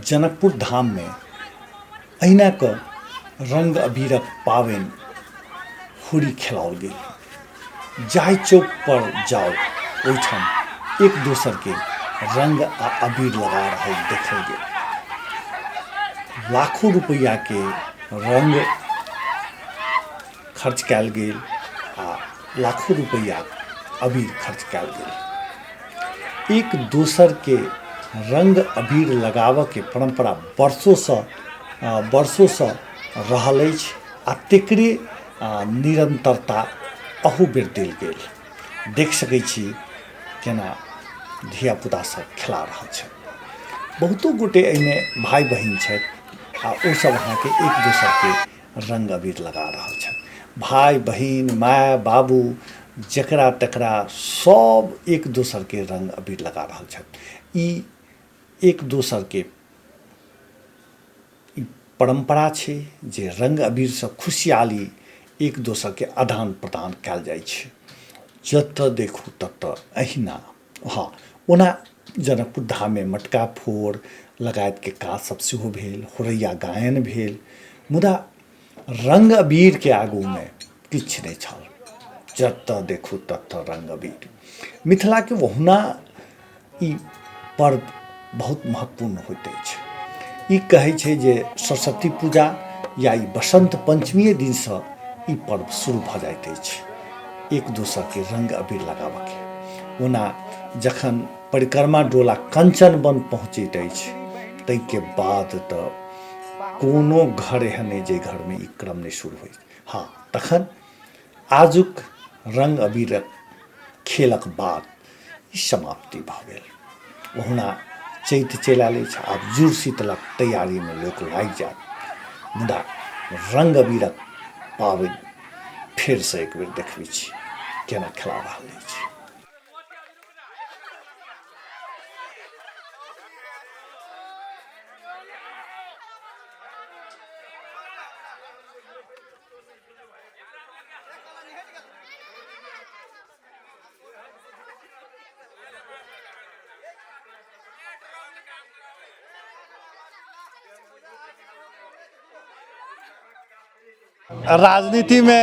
जनकपुर धाममे अहिना कऽ रङ्ग अबीरक पाबनि होरी खेलाओल गेल। जाहि चौकपर जाउ ओहिठाम एक दोसरके रङ्ग आ अबीर लगा रहल देखल गेल। लाखो रुपैआके रङ्ग खर्च कयल गेल आ लाखो रुपैआ अबीर खर्च कयल गेल। एक दोसरके रङ्ग अबीर लगाबऽके परम्परा वर्षोसँ वर्षोसँ रहल अछि आ तकरे निरन्तरता अहू बेर देल गेल। देख सकै छी केना धियापुता सब खेला रहल छथि। बहुतो गोटे एहिमे भाय बहिन छथि आ ओ सब अहाँके एक दोसरके रङ्ग अबीर लगा रहल छथि। भाय बहिन माय बाबू जकरा तकरा सब एक दोसरके रङ्ग अबीर लगा रहल छथि। ई एक दोसरके ई परम्परा छै जे रङ्ग अबीरसँ खुशियाली एक दोसरके आदान प्रदान कयल जाइ छै। जतऽ देखू ततऽ अहिना। हँ, ओना जनकपुर धाममे मटका फोड़ लगायतके काज सब सेहो भेल, होरैया गायन भेल, मुदा रङ्ग अबीरके आगूमे किछु नहि छल। जतऽ देखू ततऽ रङ्ग अबीर। मिथिलाके ओहुना ई पर्व बहुत महत्वपूर्ण होइत अछि। ई कहै छै जे सरस्वती पूजा या ई बसन्त पञ्चमीये दिनसँ ई पर्व शुरू भऽ जाइत अछि एक दोसरके रङ्ग अबीर लगाबऽके। ओना जखन परिक्रमा डोला कञ्चन वन पहुँचैत अछि ताहिके बाद तऽ कोनो घर एहन नहि जाहि घरमे ई क्रम नहि शुरू होइत। हँ, तखन आजुक रङ्ग अबीरक खेलक बाद ई समाप्ति भऽ गेल। ओहुना चैत चलि आयल अछि, आब जुड़ शीतलक तैयारीमे लोक लागि जायत। मुदा रङ्ग अबीरक पाबनि फेरसँ एक बेर देखबै छी केना खेला रहल अछि। राजनीतिमे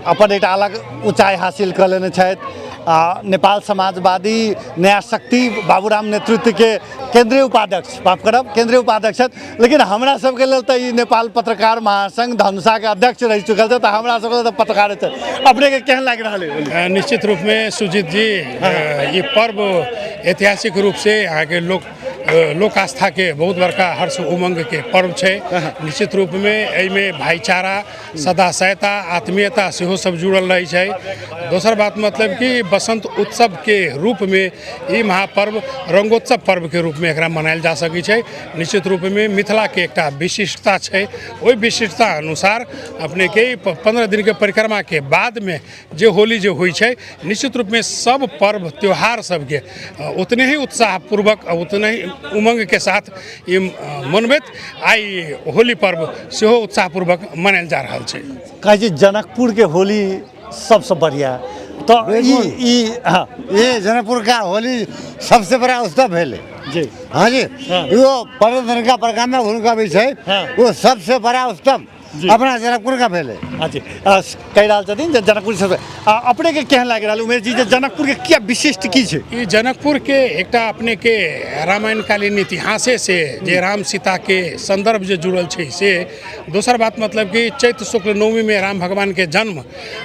अपन एकटा अलग ऊँचाइ हासिल कऽ लेने छथि आ नेपाल समाजवादी नया शक्ति बाबूराम नेतृत्वके केन्द्रीय उपाध्यक्ष, माफ करब, केन्द्रीय उपाध्यक्ष छथि, लेकिन हमरा सबके लेल तऽ ई नेपाल पत्रकार महासंघ धनुषाके अध्यक्ष रहि चुकल छथि, तऽ हमरा सबके लेल तऽ पत्रकार छथि। अपनेके केहन लागि रहल है? निश्चित रूपमे सुजीत जी, ई पर्व ऐतिहासिक रूपसँ अहाँके लोक लोक आस्थाके बहुत बड़का हर्ष उमङ्गके पर्व छै। निश्चित रूपमे एहिमे भाइचारा, सदाशयता, आत्मीयता सेहो सब जुड़ल रहै छै। दोसर बात मतलब कि बसन्त उत्सवके रूपमे ई महापर्व रङ्गोत्सव पर्वके रूपमे एकरा मनायल जा सकै छै। निश्चित रूपमे मिथिलाके एकटा विशिष्टता छै, ओहि विशिष्टता अनुसार अपनेके 15 दिनके परिक्रमाके बादमे जे होली जे होइ छै, निश्चित रूपमे सब पर्व त्यौहार सबके उतने ही उत्साहपूर्वक उतने ही उमङ्गके साथ ई मनबैत आइ होली पर्व सेहो उत्साहपूर्वक मनायल जा रहल छै। कहै छै जनकपुरके होली सबसे बढ़िया, तऽ ई ई हाँ, ये जनकपुर का होली सबसे बड़ा उत्सव भेलै जी। हाँ जी। हाँ। वो 15 दिन का प्रोग्राम में हुनका भी छै। हाँ। वो सबसे बड़ा उत्सव जी। अपना जनकपुर का भेलै। हाँ जी, कहि रहल छथिन जे जनकपुर सबसे अपने के केहन लागि रहल उमेश जी जे जनकपुर के किया विशिष्ट की छै? ई जनकपुर के एकटा अपने के रामायणकालीन इतिहासे से जे राम सीता के संदर्भ जे जुड़ल छै से, दोसर बात मतलब कि चैत्र शुक्ल नवमी में राम भगवान के जन्म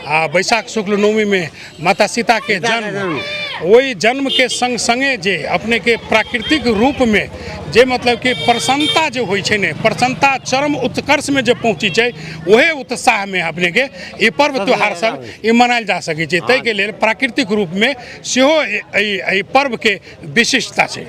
आ वैशाख शुक्ल नवमी में माता सीता के जन्म, ओहि जन्म के संग संगे जे अपने के प्राकृतिक रूप में जे मतलब कि प्रसन्नता जे होइ छै ने, प्रसन्नता चरम उत्कर्ष में जे पहुँची छै, ओहे उत्साह में अपने के ई पर्व त्योहार सब ई मनायल जा सकै छै। ताहिके लेल प्राकृतिक रूप में सेहो एहि पर्व के विशिष्टता छै।